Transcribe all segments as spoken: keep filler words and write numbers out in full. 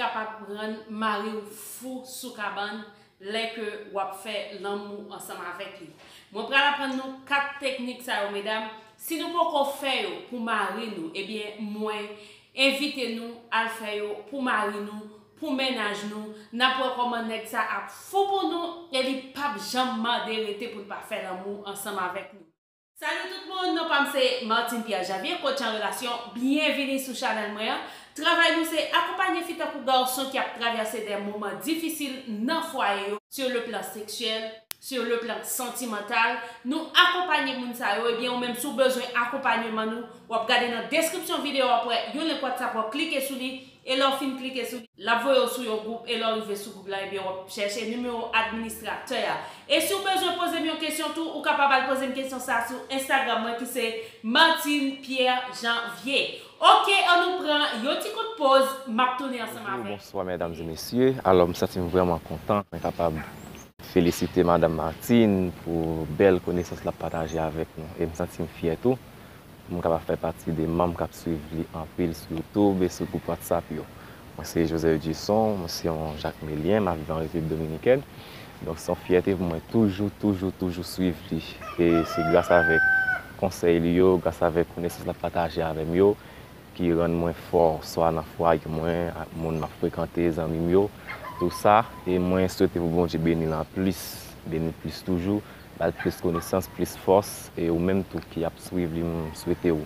kapab rann mari w fou sou kabann lè ke w ap fè lanmou ansanm avèk li. Mwen pral aprann nou kat teknik sa yo, medam. Si nou poko fè yo pou mari nou, ebyen, mwen envite nou al fè yo pou mari nou, pou mennaj nou. N ap wè kòman nèg sa ap fou pou nou e li p ap janm mande rete pou l pa fè lanmou ansanm avèk nou. Salut tout moun, non pa m se Martine Pierre Janvier, coach en relation. Byenvini sou chanèl mwen an. Travay nou se akonpanye fi tankou gason ki ap travèse de moman difisil nan fwaye yo, sur le plan sexuel, sur le plan sentimental. Nou akonpanye moun sa yo, ebyen ou menm si w bezwen akonpanyeman nou, w ap gade nan deskripsyon videyo a, w ap wè yon link WhatsApp, w ap klike sou li, e lè w fin klike sou li, l ap voye w sou yon gwoup, e lè w rive sou gwoup la, ebyen w ap chèche nimewo administratè a. E si w bezwen poze m yon kesyon tou, ou kapab al poze m kesyon sa sou Instagram mwen ki se Martine Pierre Janvier. Oke, ann nou pran yon ti kout poz, m ap tounen ansanm avèk. Bonjou, bonswa medam e mesye. Alò, m santi m vrèman kontan mwen kapab felisite madanm Martine pou bèl konesans l ap pataje avèk nou. E m santi m fyè tou pou m kapab fè pati de manm k ap swiv li anpil sou YouTube e sou gwoup WhatsApp yo. Mwen se Joseph Edison, mwen se yon Jakmelyen, m ap viv an Repiblik Dominikèn. Donk, se yon fyète pou mwen toujou, toujou, toujou swiv li. E se gras avèk konsèy li yo, gras avèk konesans l ap pataje avè m yo, ki rann mwen fò, swa nan fwaye mwen, ak moun m ap frekante, zanmi m yo, tou sa. E mwen swete pou Bondye beni l anplis, beni l plis toujou, ba l plis konesans, plis fòs. E ou menm tou ki ap swiv li, m swete w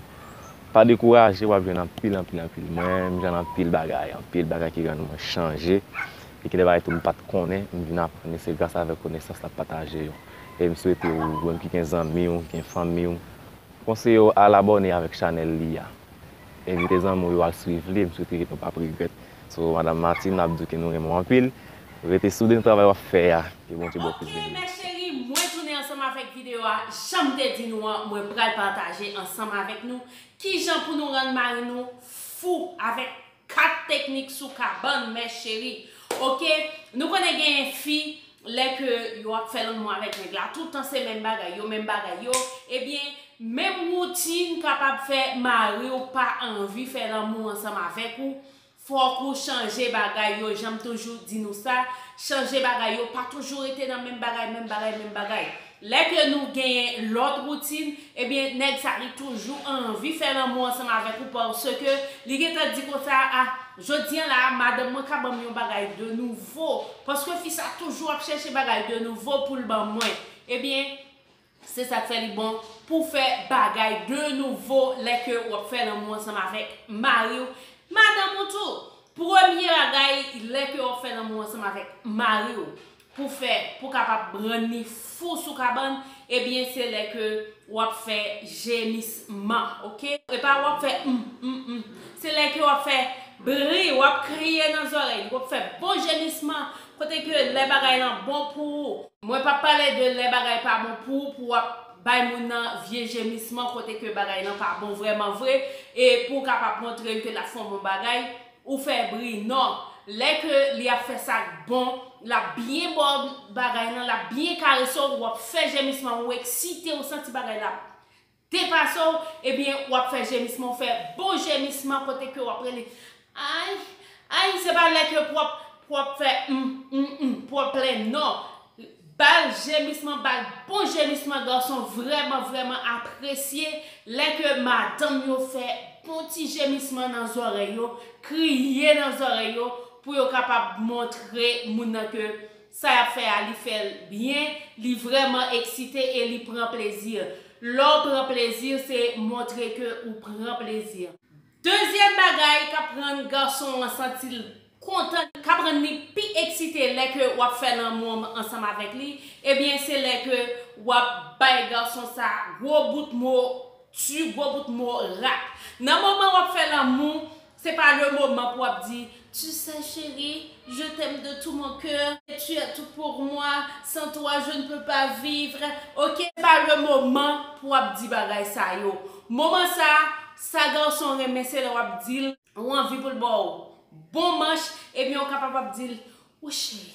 pa dekouraje, w ap jwenn anpil, anpil, anpil. Mwen, m jwenn anpil bagay, anpil bagay ki rann mwen chanje. E gen de bagay tou m pa t konnen, m vin aprann, e se gras avèk konesans l ap pataje yo. E m swete w, ou menm ki gen zanmi w, gen fanmi w, konseye w al abòne avèk chanèl li a. Envite zanmi w yo al swiv li, e m swete ke nou p ap regrèt. So, madanm Martine, n ap di w ke nou renmen w anpil. Rete soude nan travay w ap fè a. Ke Bondye ba w plis benediksyon. Oke, mè cheri, mwen tounen ansanm avèk videyo a. Jan m te di nou an, mwen pral pataje ansanm avèk nou kijan pou nou rann mari nou fou avèk kat teknik sou kabann, mè cheri. Oke, nou konnen genyen fi, lè ke yo ap fè lanmou avèk nèg la, tout tan se menm bagay yo, menm bagay yo, ebyen, menm woutin kapab fè mari w pa anvi fè lanmou ansanm avèk ou. Fòk ou chanje bagay yo, jan m toujou di nou sa, chanje bagay yo, pa toujou rete nan menm bagay, menm bagay, menm bagay. Lè ke nou genyen lòt woutin, ebyen, nèg sa li toujou anvi fè lanmou ansanm avèk ou, paske li gentan di konsa, a, jodi a la, madanm mwen ka ban m yon bagay de nouvo, paske fi sa toujou ap chèche bagay de nouvo pou l ban mwen. Ebyen, se sa k fè li bon pou w fè bagay de nouvo lè ke w ap fè lanmou ansanm avèk mari w, madanm ou tou. Premye bagay, lè ke w ap fè lanmou ansanm avèk mari w, pou fè, pou kapab rann li fou sou kabann, ebyen, se lè ke w ap fè jemisman, oke? E pa w ap fè m, m, m. Se lè ke w ap fè bri, w ap kriye nan zòrèy li, w ap fè bon jemisman, kote ke lè bagay lan bon pou ou. Mwen p ap pale de lè bagay pa bon pou ou, pou w ap bay moun nan vye jemisman, kote ke bagay lan pa bon vrèman vre, e pou w kapab montre l ke l ap fè yon bon bagay, ou fè bri. Non, lè ke li ap fè sa k bon, l ap byen ba w bagay lan, l ap byen karese w, w ap fè jemisman, ou eksite, ou santi bagay la ap depase w, ebyen, w ap fè jemisman, w fè bon jemisman kote ke w ap rele, ay, ay, se pa lè ke pou w ap, pou w ap fè m, m, m, pou w ap plenn, non. Ba l jemisman, ba l bon jemisman, gason vrèman, vrèman apresye lè ke madanm yo fè bon ti jemisman nan zòrèy yo, kriye nan zòrèy yo, pou yo kapab montre moun nan ke sa y ap fè a, li fè l byen, li vrèman eksite e li pran plezi. Lè w pran plezi, se montre ke ou pran plezi. Dezyèm bagay k ap rann gason an santi l kontan, k ap rann li pi eksite lè ke w ap fè lanmou ansanm avèk li, ebyen, se lè ke w ap bay gason sa gwo bout mo di, gwo bout mo rat. Nan moman w ap fè lanmou, se pa le moman pou w ap di, tu sais, chérie, je t'aime de tout mon cœur, tu es tout pour moi, sans toi, je ne peux pas vivre. Oke, se pa le moman pou w ap di bagay sa yo. Moman sa, sa gason renmen, se lè w ap di l, ou anvi pou l ba w bon manch, ebyen, ou kapab ap di l, wi cheri,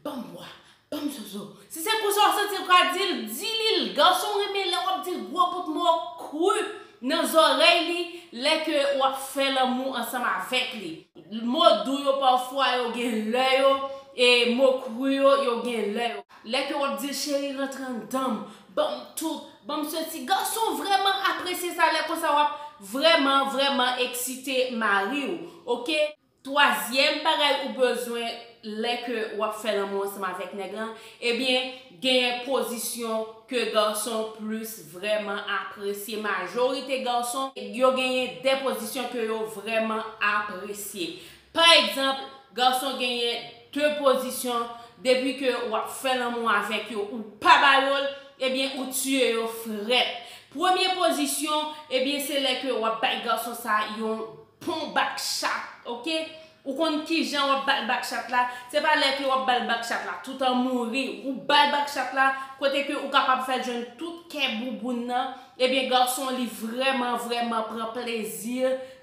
ban m bwa, ban m zozo. Si se konsa w santi w ka di l, di li l. Gason renmen lè w ap di l gwo bout mo kri. nan zòrèy li lè ke w ap fè lanmou ansanm avèk li. Mo dou yo pafwa yo gen lè yo, e mo kri yo, yo gen lè yo. Lè ke w ap di l, "Cheri, rantre anndan m, ban m tout, ban m sesi." Gason vrèman apresye sa, lè konsa w ap vrèman, vrèman eksite mari w, oke? Twazyèm bagay ou bezwen lè ke w ap fè lanmou ansanm avèk nèg lan, ebyen, genyen pozisyon ke gason plis vrèman apresye. Majorite gason, yo genyen de pozisyon ke yo vrèman apresye. Pa egzanp, gason genyen de pozisyon, depi ke w ap fè lanmou avèk yo, ou pa ba yo l, ebyen, ou tiye yo frèt. Premye pozisyon, ebyen, se lè ke w ap bay gason sa yon bon back shot, oke? Ou konn kijan w ap ba l back shot la? Se pa lè ke w ap ba l back shot la tout an mouri. Ou ba l back shot la kote ke ou kapab fè l jwenn tout kè bouboun nan. Ebyen, gason li vrèman, vrèman pran plezi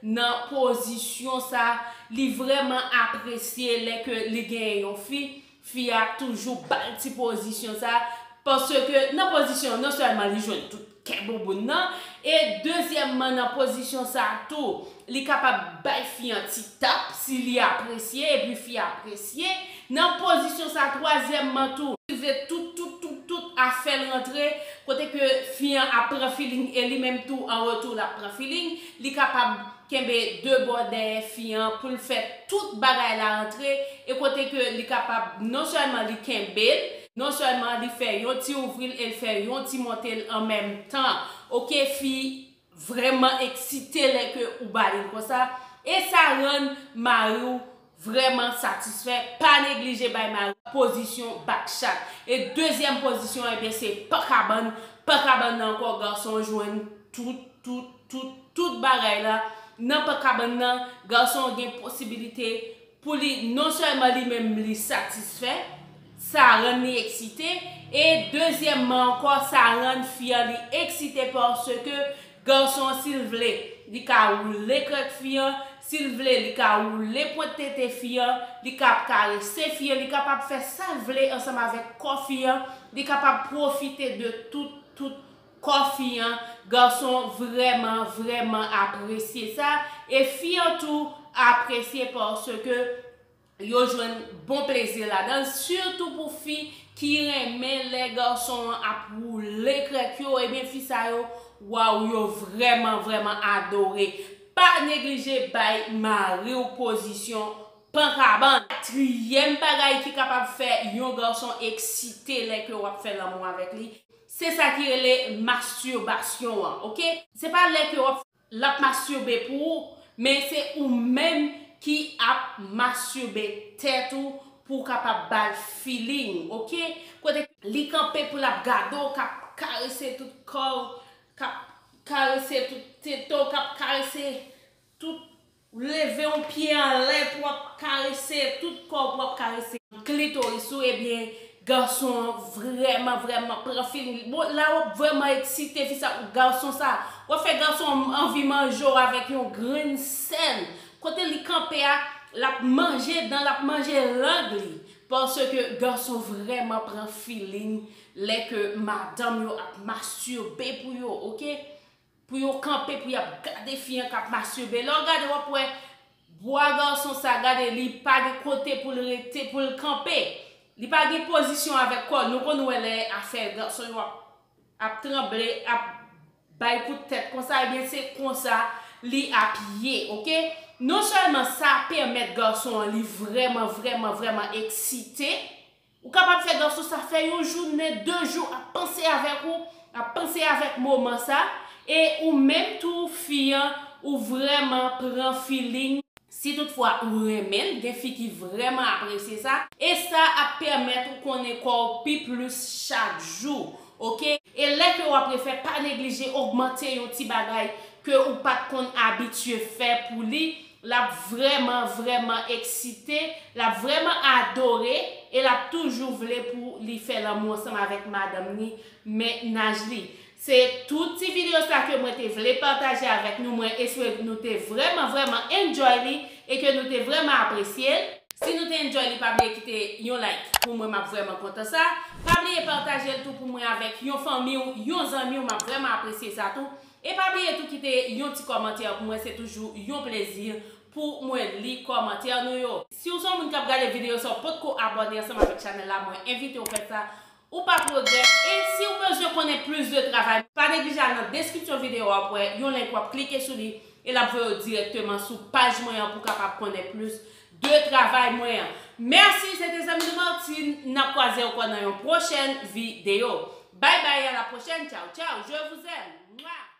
nan pozisyon sa. Li vrèman apresye lè ke li genyen yon fi. Fi a toujou ba l ti pozisyon sa, paske nan pozisyon, non sèlman li jwenn tout kè bouboun nan, e dezyèmman, nan pozisyon sa tou, li kapab bay fi an ti tap si li apresye, epi fi a apresye. Nan pozisyon sa, twazyèmman tou, li vle tout, tout, tout, tout afè l rantre, kote ke fi an ap pran feeling, e li menm tou, an retou, l ap pran feeling, li kapab kenbe de bò dèyè fi an pou l fè tout bagay la rantre, e kote ke li kapab non sèlman li kenbe l, non sèlman li fè yon ti ouvri l e l fè yon ti monte l an menm tan. Oke, fi vrèman eksite lè ke ou ba li l konsa, e sa rann mari w vrèman satisfè. Pa neglije bay mari w pozisyon back shot. E dezyèm pozisyon, ebyen, se pankabann. Pankabann nan ankò, gason jwenn tout, tout, tout, tout bagay la. Nan pankabann nan, gason an gen posibilite pou li, non sèlman li menm li satisfè, sa rann li eksite, e dezyèmman ankò, sa rann fi an li eksite, paske gason an, si l vle, li ka woule krèk fi an, si l vle, li ka woule pwent tete fi an, li ka karese fi an, li kapab fè sa l vle ansanm avèk kò fi an, li kapab pwofite de tout, tout kò fi an. Gason vrèman, vrèman apresye sa, e fi an tou apresye, paske yo jwenn bon plezi ladan l, sitou pou fi ki renmen lè gason an ap woule krèk yo, ebyen, fi sa yo, waw, yo vrèman, vrèman adore. Pa neglije bay mari w pozisyon pankabann. Katriyèm bagay ki kapab fè yon gason eksite lè ke w ap fè lanmou avèk li, se sa ki rele mastirbasyon an, oke? Se pa lè ke w ap, l ap mastirbe pou ou, men se ou menm ki ap mastirbe tèt ou pou w kapab ba l feeling, oke? Kote li kanpe pou l ap gade w, k ap karese tout kò w, k ap karese tout tete w, k ap karese tout, leve yon pye anlè pou w ap karese tout kò w, pou w ap karese klitoris ou, ebyen, gason an vrèman, vrèman pran feeling. Bon, la w ap vrèman eksite fi sa, gason sa. W ap fè gason an anvi manje w avèk yon grenn sèl. Kote li kanpe a, l ap manje dan, l ap manje lang li. Paske gason vrèman pran feeling lè ke madanm yo ap mastirbe pou yo, oke? Pou yo kanpe, pou y ap gade fi an k ap mastirbe. Lè w gade, w ap wè bwa gason sa, gade, li pa gen kote pou l rete, pou l kanpe. Li pa gen pozisyon avèk kò l. Nou konn wè lè afè gason yo ap, ap tranble, ap bay kout tèt konsa, ebyen, se konsa li ap ye, oke? Non sèlman sa pèmèt gason an, li vrèman, vrèman, vrèman eksite, ou kapab fè gason sa fè yon jounen, de jou, ap panse avèk ou, ap panse avèk moman sa, e ou menm tou, fi an, ou vrèman pran feeling. Si toutfwa ou renmen l, gen fi ki vrèman apresye sa, e sa ap pèmèt ou konnen kò w pi plis chak jou, oke? E lè ke w ap refè, pa neglije ogmante yon ti bagay ke ou pa t konn abitye fè pou li, l ap vrèman, vrèman eksite, l ap vrèman adore, e l ap toujou vle pou li fè lanmou ansanm avèk madanm li, mennaj li. Se tout ti videyo sa ke mwen te vle pataje avèk nou. Mwen espere nou te vrèman, vrèman enjoy li e ke nou te vrèman apresye l. Si nou te enjoy li, pa bliye kite yon like pou mwen, m ap vrèman kontan sa. Pa bliye pataje l tou pou mwen avèk yon fanmi w, yon zanmi w, m ap vrèman apresye sa tou. E pa bliye tou kite yon ti kòmantè pou mwen, se toujou yon plezi pou mwen li kòmantè nou yo. Si w se yon moun k ap gade videyo sa, w potko abòne ansanm avèk chanèl la, mwen envite w fè sa. Ou pa pwogrè. E si w bezwen konnen plis de travay, pa neglije al nan deskripsyon videyo a, w ap wè yon link, w ap klike sou li e l ap voye w dirèkteman sou paj mwen an pou w kapab konnen plis de travay mwen an. Mèsi, se te zanmi nou Martine. N ap kwaze ankò nan yon pwochèn videyo. Bye bye, à la prochaine. Ciao, ciao. Je vous aime. Mwa.